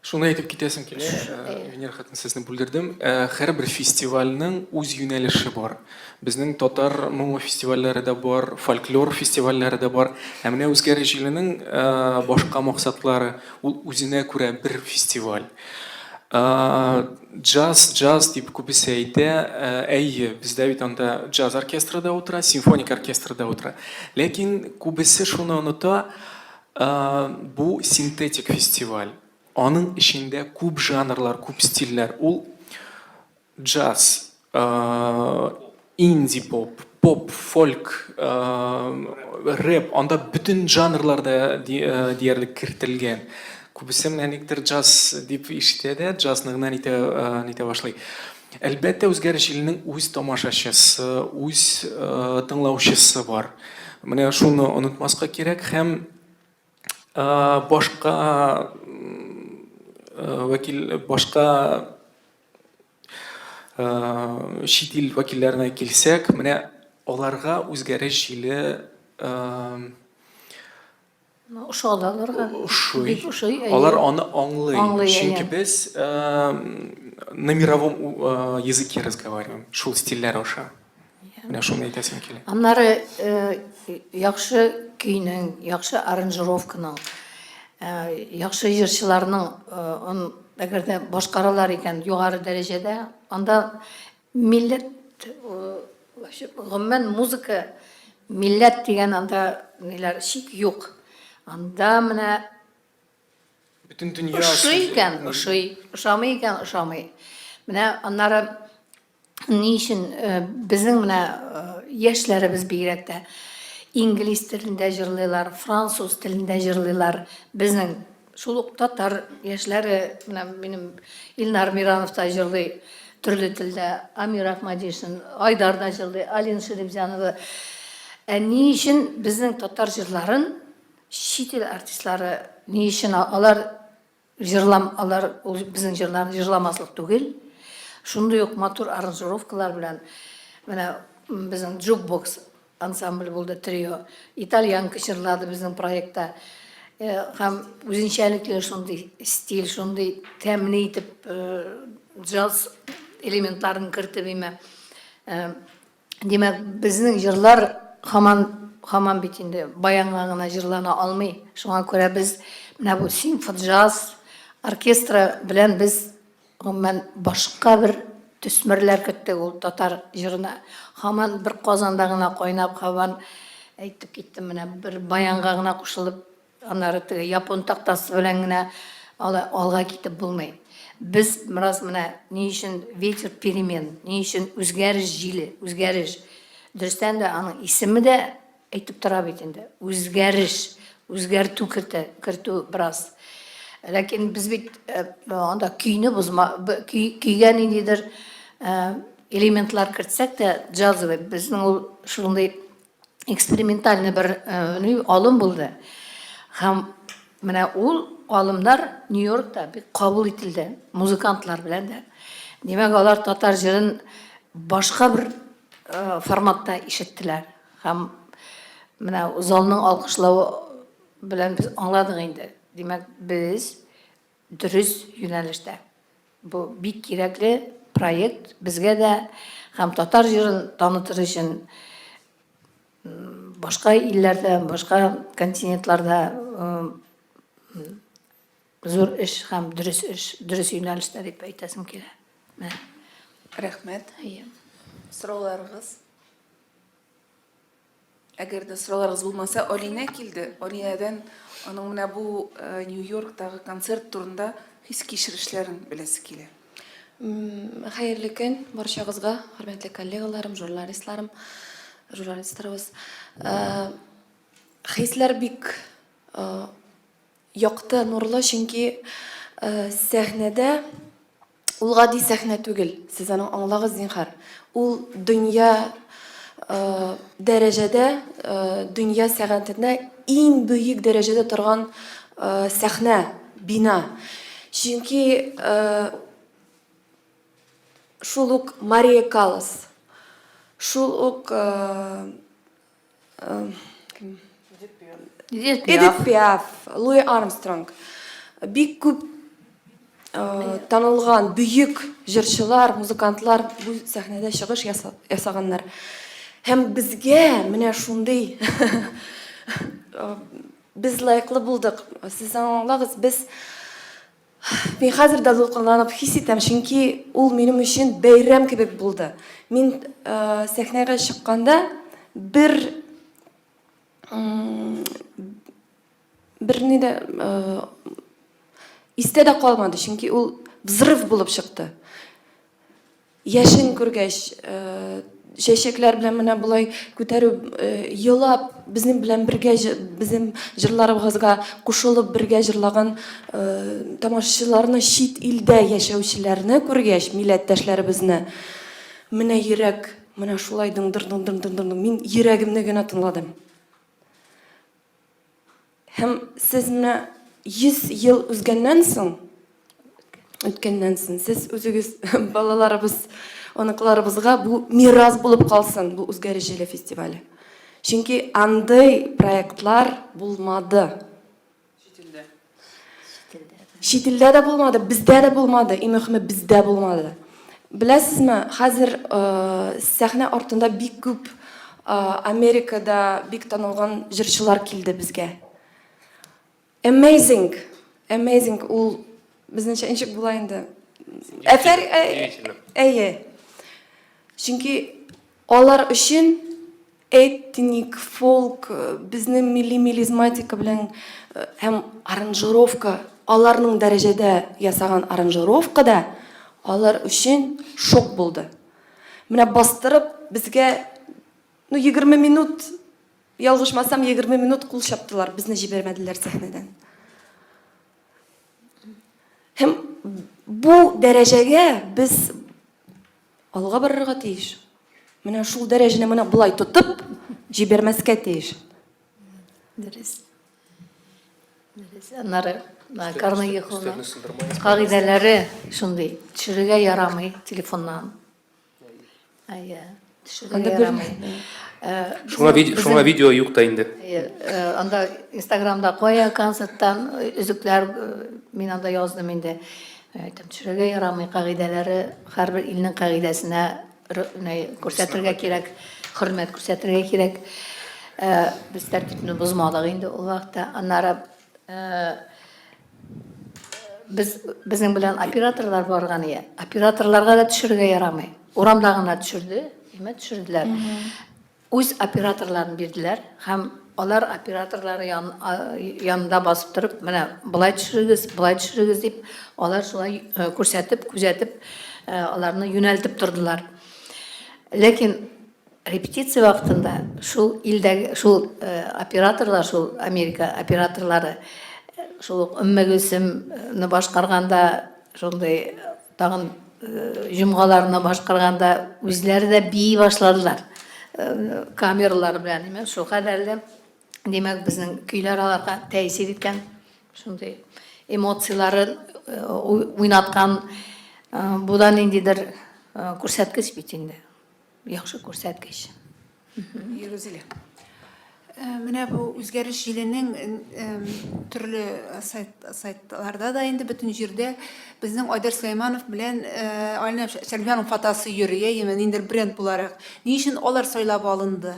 Шуны әйтеп китәсем килә, э, Венера хатын, сезне бүлдердем. Э, һәрбер фестивальнең үз юнәлеше бар. Безнең татар моңы фестивальләре дә бар, фольклор фестивальләре дә бар. Ә менә Үзгәреш җиленең э, башка максатлары, ул үзенә күрә бер фестиваль. Джаз, джаз дип күбесе әйтә. Әйе, бездә бит анда джаз оркестры да утыра, симфоник оркестры да утыра. Ләкин күбесе шуны оныта, Бу синтетик фестиваль. Аның эчендә күп жанрлар, күп стильләр. Ул джаз, инди-поп, поп, фольк, рэп, анда бөтен жанрлар да диярлек кертелгән. Күбесе менә никтер джаз дип ишетә дә, джазны гына нитә, нитә башлый. Әлбәттә, Үзгәреш җиленең үз тамашачысы, үз тыңлаучысы бар. Менә шуны онытмаска кирәк һәм башка вәкил, башка Чит ил вәкилләренә килсәк, менә аларга үзгәреш җиле Ошады аларга. Ошый. Бик ошый. Алар аны аңлый. Аңлый, Чөнки әйе. без на мировом языке разговариваем, шул стильләр аша. Менә шуны әйтәсем килә. Аннары яхшы көйнең, яхшы аранжировканың, яхшы җырчыларның он әгәр дә башкаралар икән югары дәрәҗәдә, анда милләт вообще гомумән музыка милләт дигән анда ниләр чик юк. Анда менә Бөтен дөнья ошый икән, ошый, ошамый икән, ошамый. Менә аннары Ни өчен э, безнең менә э, яшьләребез бигрәк тә инглиз телендә җырлыйлар, француз телендә җырлыйлар. Безнең шул ук татар яшьләре, менә минем Илнар Миранов та җырлый төрле телдә, Амир Ахмадишин, Айдар да җырлый, Алина Шерибзянова. Ә ни өчен безнең татар җырларын чит ил артистлары ни өчен алар Җырлам, алар ул безнең җырларны җырламаслык түгел. Шундый ук матур аранжировкалар белән менә безнең джукбокс ансамбль булды, трио. Итальянка җырлады безнең проектта. Э, һәм үзенчәлекле шундый стиль, шундый тәмле итеп э, джаз элементларын кертеп име. Э, Димәк, безнең җырлар һаман һаман бит инде баянга гына җырлана алмый. Шуңа күрә без менә бу симфоджаз оркестры белән без гомумән башка бер төсмерләр керттек ул татар җырына. Һаман бер казанда гына кайнап, һаман әйтеп киттем менә бер баянга гына кушылып Аннары теге япон тактасы белән генә алай алга китеп булмый. Без бераз менә ни өчен ветер перемен, ни өчен үзгәреш җиле, үзгәреш. Дөрестән дә аның исеме дә әйтеп тора бит инде. Үзгәреш, үзгәртү кертә, кертү бераз. Ләкин без бит э, анда көйне бозма, көй, көйгә ниндидер э, элементлар кертсәк тә, джазовый, безнең ул шундый экспериментальный бер э, алым булды. Һәм менә ул алымнар Нью-Йоркта бик кабул ителде, музыкантлар белән дә. Димәк, алар татар җырын башка бер э, форматта ишеттеләр. Һәм менә залның алкышлавы белән без аңладык инде. Димәк, без дөрес юнәлештә. Бу бик кирәкле проект безгә дә һәм татар җырын танытыр өчен башка илләрдә, башка континентларда зур эш һәм дөрес эш, дөрес юнәлештә дип әйтәсем килә. Менә. Рәхмәт. Сорауларыгыз? Әгәр дә сорауларыгыз булмаса, Алинә килде. Алинәдән аның менә бу э, Нью-Йорктагы концерт турында хис-кичерешләрен беләсе килә. Хәерле көн барчагызга, хөрмәтле коллегаларым, журналистларым, журналистларыбыз. Э, хисләр бик э, якты, нурлы, чөнки сәхнәдә Ул гади сәхнә түгел, сез аны аңлагыз, зинһар. Ул дөнья дәрәҗәдә, дөнья сәгатендә иң бөек дәрәҗәдә торган сәхнә, бина. Чөнки шул ук Мария Каллас, шул ук Эдит Пиаф, Луи Армстронг. Бик күп танылган бөек җырчылар, музыкантлар бу сәхнәдә чыгыш ясаганнар. Һәм безгә менә шундый без лаеклы булдык. Сез аңлагыз, без Мин хәзер дә дулкынланып хис итәм, чөнки ул минем өчен бәйрәм кебек булды. Мин э, сәхнәгә чыкканда бер берни дә э, истә дә калмады, чөнки ул взрыв булып чыкты. Яшен күргәч, э, чәчәкләр белән менә болай күтәреп, елап, безнең белән бергә безнең җырларыбызга кушылып бергә җырлаган тамашачыларны, чит илдә яшәүчеләрне күргәч, милләттәшләребезне, менә йөрәк менә шулай дыңдыр-дыңдыр-дыңдыр, мин йөрәгемне генә тыңладым. Һәм сез менә 100 ел үзгәннән соң, үткәннән соң, сез үзегез балаларыбыз, оныкларыбызга бу мирас булып калсын, бу Үзгәреш җиле фестивале. Чөнки андый проектлар булмады. Чит илдә. Чит илдә дә булмады, бездә дә булмады, иң мөһиме бездә булмады. Беләсезме, хәзер сәхнә артында бик күп Америкада бик танылган җырчылар килде безгә. Amazing! Amazing! Ул безнеңчә ничек була инде? Әфәр, әйе. Чөнки алар өчен Этник, фолк, безнең милли мелизматика белән һәм аранжировка, аларның дәрәҗәдә ясаган аранжировка да алар өчен шок булды. Менә бастырып безгә, ну, 20 минут, ялгышмасам, 20 минут кул чаптылар, безне җибәрмәделәр сәхнәдән. Һәм бу дәрәҗәгә без Алга барырга тиеш. Менә шул дәрәҗәне менә болай тотып җибәрмәскә тиеш. Дөрес. Дөрес. Аннары Карнеги Холлның кагыйдәләре шундый. Төшерергә ярамый телефоннан. Әйе. Төшерергә ярамый. Шуңа видео, шуңа видео юк та инде. Анда Инстаграмда кая концерттан өзекләр мин анда яздым инде. Әйтәм, төшерергә ярамый, кагыйдәләре, һәрбер илнең кагыйдәсенә күрсәтергә кирәк, хөрмәт күрсәтергә кирәк. Без тәртипне бозмадык инде ул вакытта. Аннары без безнең белән операторлар барган ие. Операторларга да төшерергә ярамый. Урамда гына төшерде, әмма төшерделәр. Үз операторларын бирделәр һәм алар операторлары янында басып торып, менә болай төшерегез, болай төшерегез дип, алар шулай күрсәтеп, күзәтеп, аларны юнәлтеп тордылар. Ләкин репетиция вакытында шул илдәге, шул операторлар, шул Америка операторлары, шул ук Өмме Гөлсемне башкарганда, шундый Тагын җомгаларны башкарганда үзләре дә бии башладылар. Камералар белән, димәк, шул кадәрле, димәк, безнең көйләр аларга тәэсир иткән, шундый эмоцияләрен уйнаткан. Бу да ниндидер күрсәткеч бит инде. Яхшы күрсәткеч. Рузилә. Менә бу үзгәреш җиленең төрле сайт, сайтларда да инде бөтен җирдә безнең Айдар Сөләйманов белән Алина Шәрифҗанов фотосы йөри, әйеме, ниндидер бренд буларак. Ни өчен алар сайлап алынды?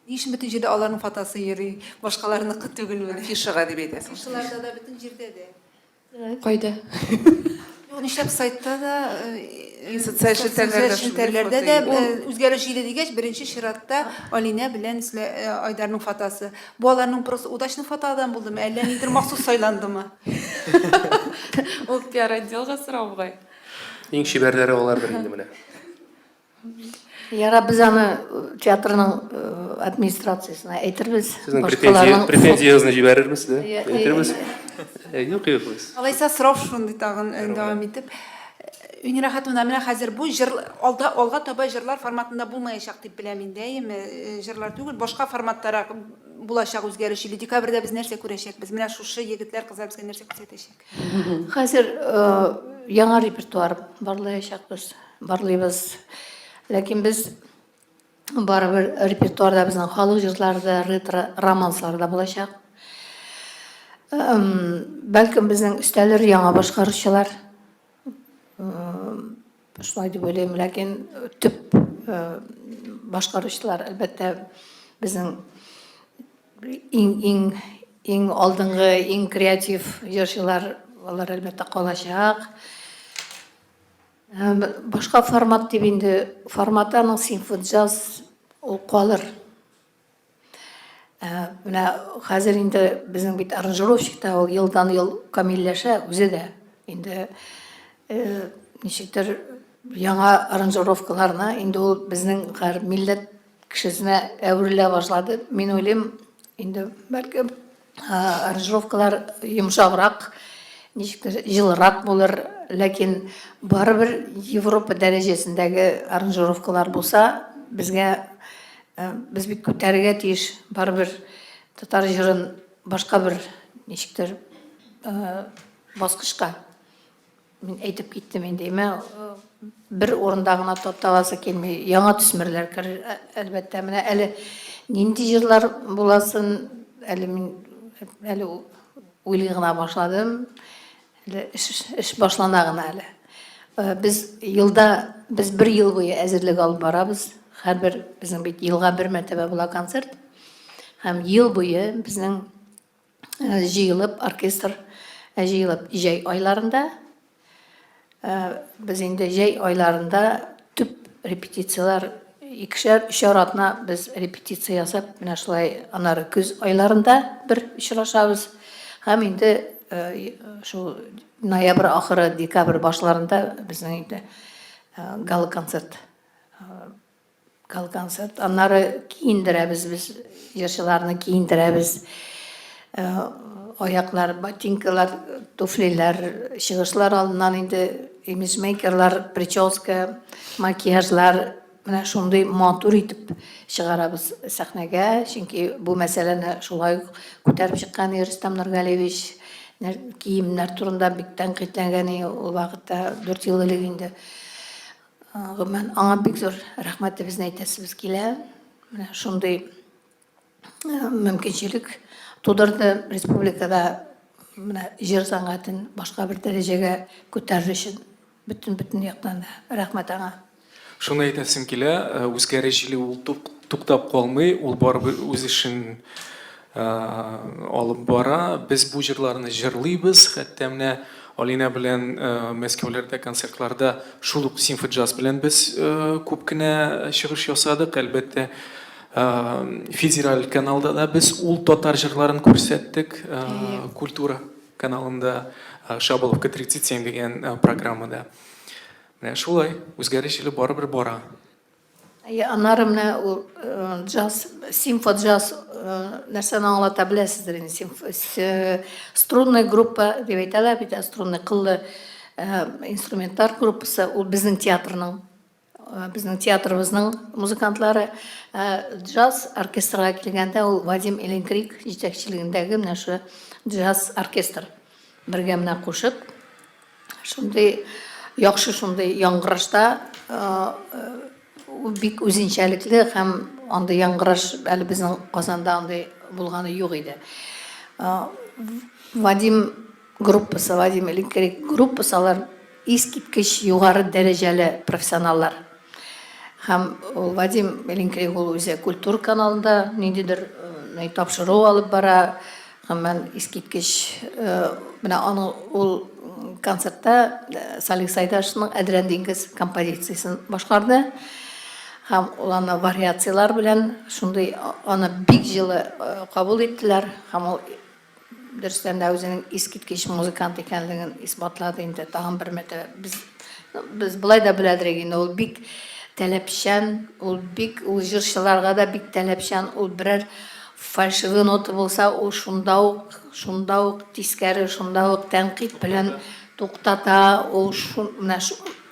Ни өчен бөтен җирдә аларның фотосы йөри, башкаларныкы түгел менә? Афишага дип әйтәсең. Афишаларда да, бөтен җирдә дә. Кайда? Юк, нишләп сайтта да, социаль челтәрләрдә, челтәрләрдә дә үзгәреш җиле дигәч, беренче чиратта Алинә белән Айдарның фотосы. Бу аларның просто удачный фотодан булдымы, әллә нидер махсус сайландымы? Ул пиар отделга сорау бугай. Иң чибәрләре алардыр инде менә. Ярар, без аны театрның администрациясенә әйтербез. Сезнең претензия, претензиягезне җибәрербез дә, әйтербез. Юк, юк, без. Алайса сорау шундый тагын дәвам итеп. Венера Хәтмовна, менә хәзер бу җыр алда алга таба җырлар форматында булмаячак дип беләм инде, әйеме? Җырлар түгел, башка форматтарак булачак үзгәреш. Или декабрьдә без нәрсә күрәчәкбез? Менә шушы егетләр, кызлар безгә нәрсә күрсәтәчәк? Хәзер яңа репертуар барлаячакбыз, барлыйбыз. Ләкин без барыбер репертуарда безнең халык җырлары да, ретро романслар да булачак. Бәлкем безнең өстәлер яңа башкаручылар. Шулай дип уйлыйм, ләкин төп башкаручылар, әлбәттә, безнең иң иң иң алдынгы, иң креатив җырчылар, алар әлбәттә калачак. Башка формат дип инде, форматы аның симфоджаз ул калыр. Менә хәзер инде безнең бит аранжировщик та ул елдан-ел камилләшә үзе дә. Инде ничектер. яңа аранжировкаларына инде ул безнең һәр милләт кешесенә әверелә башлады. Мин уйлыйм, инде бәлкем аранжировкалар йомшаграк, ничектер җылырак булыр, ләкин барыбер Европа дәрәҗәсендәге аранжировкалар булса, безгә без бит күтәрергә тиеш барыбер татар җырын башка бер ничектер баскычка. Мин әйтеп киттем инде, имә бер урында гына тапталасы килми. Яңа төсмерләр керер, әлбәттә. Менә әле нинди җырлар буласын әле мин әле уйлый гына башладым. Әле эш, эш башлана гына әле. Без елда, без бер ел буе әзерлек алып барабыз. Һәрбер безнең бит елга бер мәртәбә була концерт. Һәм ел буе безнең җыелып, оркестр җыелып җәй айларында без инде җәй айларында төп репетицияләр икешәр, өчәр атна без репетиция ясап, менә шулай аннары көз айларында бер очрашабыз. Һәм инде шул ноябрь ахыры, декабрь башларында безнең инде гала-концерт Гала-концерт. Аннары киендерәбез без, җырчыларны киендерәбез. Э, аяклар, ботинкалар, туфлиләр, чыгышлар алдыннан инде имиджмейкерлар, прическа, макияжлар менә шундый матур итеп чыгарабыз сәхнәгә, чөнки бу мәсьәләне шулай ук күтәреп чыккан Рөстәм Нургалиевич киемнәр турында бик тәнкыйтьләнгән ул вакытта, 4 ел элек инде. Гомумән, аңа бик зур рәхмәтебезне әйтәсебез килә. Менә шундый мөмкинчелек тудырды республикада менә җыр сәнгатен башка бер дәрәҗәгә күтәрер өчен бөтен-бөтен яктан да рәхмәт аңа. Шуны әйтәсем килә, үзгәреш җиле ул туктап калмый, ул барыбер үз эшен алып бара. Без бу җырларны җырлыйбыз, хәтта менә Алинә белән Мәскәүләрдә концертларда шул ук симфоджаз белән без күп кенә чыгыш ясадык. Әлбәттә, федераль каналда да без ул татар җырларын күрсәттек. Культура каналында Шаболовка 37 дигән программада. Менә шулай, үзгәреш җиле барыбер бара. Әйе, аннары менә ул джаз, симфоджаз нәрсәне аңлата беләсездер инде. Симф, струнная группа дип әйтәләр бит, струнный кыллы инструментлар группасы, ул безнең театрның безнең театрыбызның музыкантлары. Джаз оркестрга килгәндә ул Вадим Эленкрик җитәкчелегендәге менә шул джаз оркестр бергә менә кушып Шундый яхшы шундый яңгырашта бик үзенчәлекле һәм андый яңгыраш әле безнең Казанда андый булганы юк иде. Вадим группасы, Вадим Электрик группасы алар искиткеч югары дәрәҗәле профессионаллар. Һәм ул Вадим Эленкрик ул үзе Культура каналында ниндидер тапшыру алып бара. Гомумән, искиткеч. Менә аның ул концертта Салих Сайдашевның Әдрән диңгез композициясен башкарды. Һәм ул аны вариацияләр белән шундый аны бик җылы кабул иттеләр. Һәм ул дөрестән дә үзенең искиткеч музыкант икәнлеген исбатлады инде тагын бер мәртәбә. Без без болай да беләдер инде, ул бик таләпчән, ул бик ул җырчыларга да бик таләпчән, ул берәр Фальшивый нота булса, ул шунда ук, шунда ук тискәре, шунда ук тәнкыйть белән туктата, ул шу, менә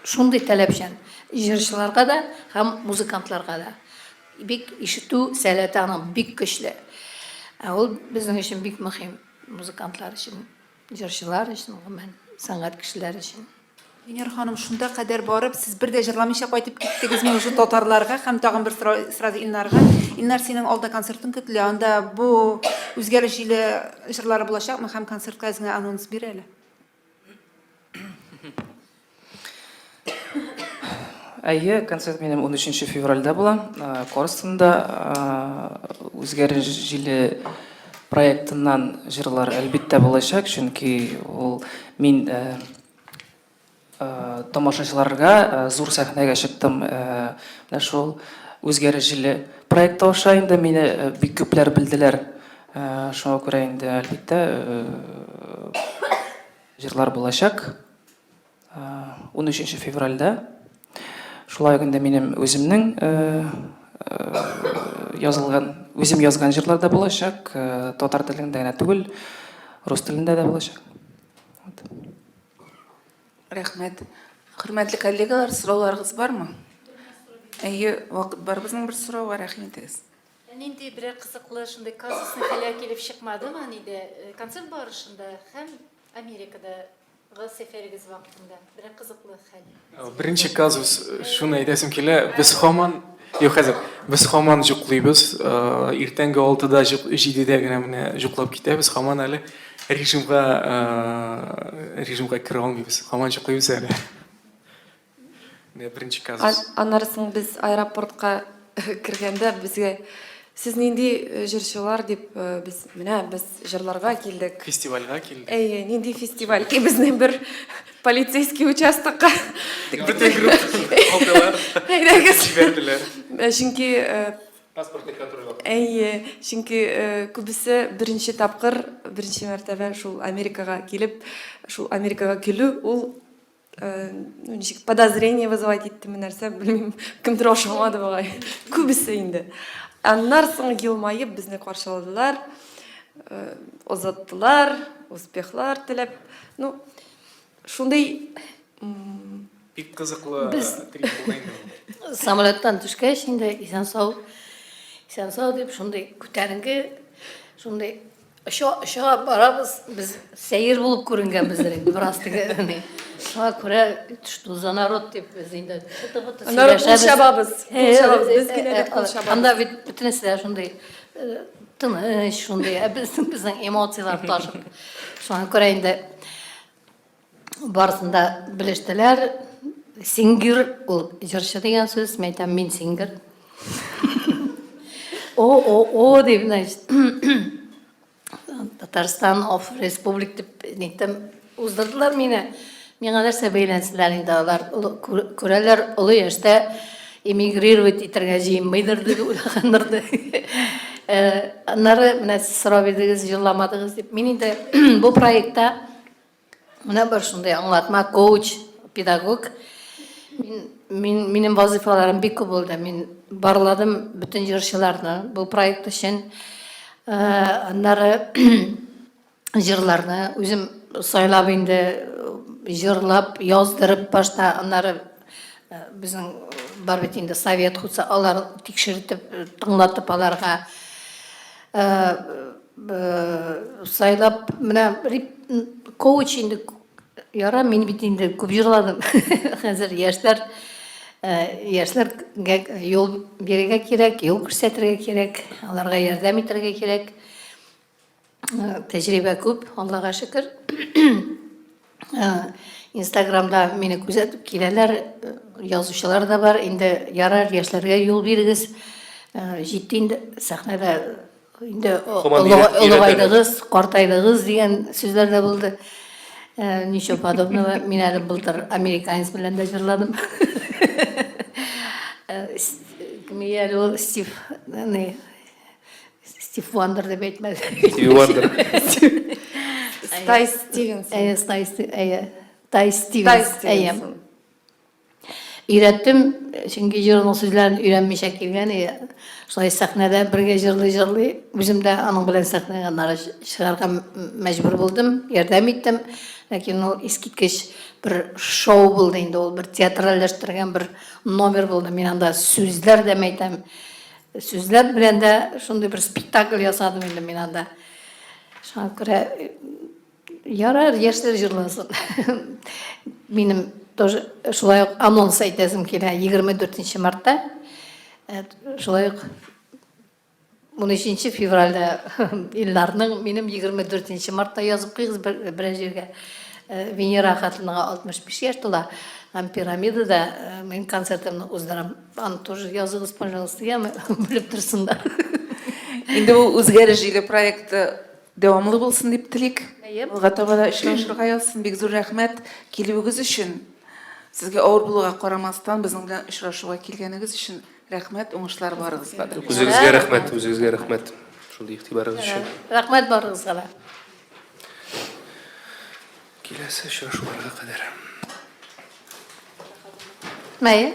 шундый таләпчән. Җырчыларга да һәм музыкантларга да. Бик ишетү сәләте аның бик көчле. Ә ул безнең өчен бик мөһим, музыкантлар өчен. Җырчылар өчен, гомумән, сәнгать кешеләре өчен. Венера ханым, шунда кадәр барып, сез бер дә җырламыйча кайтып киттегезме уже татарларга? Һәм тагын бер сорау сразу Илнарга. Илнар, синең алда концертың көтелә. Анда бу үзгәреш җиле җырлары булачакмы? Һәм концертка әз генә анонс бир әле. Әйе, концерт минем 13 февральдә була. Корстонда Үзгәреш җиле проектыннан җырлар әлбиттә булачак, чөнки ул мин тамашачыларга зур сәхнәгә чыктым. Менә шул Үзгәреш җиле проекты аша инде мине бик күпләр белделәр. Шуңа күрә инде әлбиттә җырлар булачак. 13 февральдә. Шулай ук инде минем үземнең язылган, үзем язган җырлар да булачак, татар телендә генә түгел, рус телендә дә булачак. Вот. Рәхмәт. Хөрмәтле коллегалар, сорауларыгыз бармы? Әйе, вакыт бар безнең бер сорауга, рәхим итегез. Нинди берәр кызыклы шундый казусный хәлләр килеп чыкмадымы нидә концерт барышында һәм Америкадагы сәфәрегез вакытында берәр кызыклы хәл? Беренче казус, шуны әйтәсем килә, без һаман, юк хәзер, без һаман җоклыйбыз, иртәнге алтыда, җидедә генә менә җоклап китәбез, һаман әле режимга, режимга керә алмыйбыз, һаман җоклыйбыз әле. Менә беренче казус. Аннары соң без аэропортка кергәндә безгә сез нинди э, җырчылар дип э, без менә без җырларга килдек. Фестивальгә килдек. Әйе, нинди фестиваль? Ки безне бер полицейский участокка Бөтен группа алдылар. Әйдәгез. Җибәрделәр. Э, чөнки паспортный контроль вакыты. Әйе, чөнки күбесе беренче тапкыр, беренче мәртәбә шул Америкага килеп, шул Америкага килү ул ну, ничек подозрение вызывать иттеме нәрсә белмим кемдер ошамады бугай күбесе инде аннан соң елмаеп безне каршы алдылар озаттылар успехлар теләп ну шундый бик кызыклы без трип булды инде самолеттан төшкәч инде исән сау исән сау дип шундый күтәренке шундый Оча, оча барабыз, без сәер булып күренгәнбездер инде бераз теге ни. Шуңа күрә что за народ дип без инде шыты-пыты Аннары кул сөйләшәбез. чабабыз, кул чабабыз, без генә дә кул Э, чабабыз. Анда бит бөтенесе дә шундый э, тыныч, шундый, ә безнең безнең эмоцияләр ташып. Шуңа күрә инде барысын да белештеләр. Сингер ул җырчы дигән сүз, мин әйтәм, мин сингер. О, о, о дип, значит, Татарстан of Республик дип ниттем, уздырдылар мине. Миңа нәрсә бәйләнсеннәр инде алар, күрәләр, олы яшьтә эмигрировать итәргә җыенмыйдыр дип уйлаганнар. Э, аннары менә сез сорап идегез, җырламадыгыз дип. Мин инде бу проектта Менә бер шундый аңлатма, коуч, педагог. Мин, мин, минем вазыйфаларым бик күп булды. Мин барладым бөтен җырчыларны бу проект өчен. Э, аннары җырларны үзем сайлап инде җырлап, яздырып башта, аннары э, безнең бар бит инде совет хутса, алар тикшертеп, тыңлатып аларга э, Сайлап, менә коуч инде яра, мин бит инде күп җырладым. Хәзер яшьләр яшьләргә юл бирергә кирәк, юл күрсәтергә кирәк, аларга ярдәм итәргә кирәк. Тәҗрибә күп, Аллага шөкер. Инстаграмда мине күзәтеп киләләр, язучылар да бар. Инде ярар, яшьләргә юл бирегез. Җитте инде сәхнәдә инде олыгайдыгыз, картайдыгыз дигән сүзләр дә булды. Ничего подобного. Мин әле былтыр американец белән дә җырладым. Кем әле ул Стив, не, Стив Вандер дип әйтмәде. Стив Вандер. Стай Стивенсон. Әйе, Стай Тай Стивенс. Әйе. Өйрәттем, чөнки җырның сүзләрен өйрәнмичә килгән. Шулай сәхнәдә бергә җырлый-җырлый, үзем дә аның белән сәхнәгә аннары чыгарга мәҗбүр булдым, ярдәм иттем. Ләкин ул искиткеч бер шоу булды инде, ул бер театральләштергән бер номер булды. Мин анда сүзләр дә мәйтәм, сүзләр белән дә шундый бер спектакль ясадым инде мин анда. Шуңа күрә Ярар, яшьләр җырласын. Минем тоже шулай ук анонс әйтәсем килә. 24 мартта э, шулай ук 13 февральдә Илнарның минем 24 мартта язып куйгыз бер, берәр җиргә. Э, Венера хатынга 65 яшь тула. Һәм пирамидада э, мин концертымны уздырам. Аны тоже языгыз, пожалуйста, яме, белеп торсыннар. Инде бу үзгәреш җиле проекты Дәвамлы булсын дип телик. Әйе. Алга таба да очрашырга язсын. Бик зур рәхмәт килүегез өчен. Сезгә авыр булуга карамастан, безнең белән очрашуга килгәнегез өчен рәхмәт, уңышлар барыгызга да. Үзегезгә рәхмәт, үзегезгә рәхмәт. Шундый игътибарыгыз өчен. Рәхмәт барыгызга да. Киләсе очрашуларга кадәр. Мәе.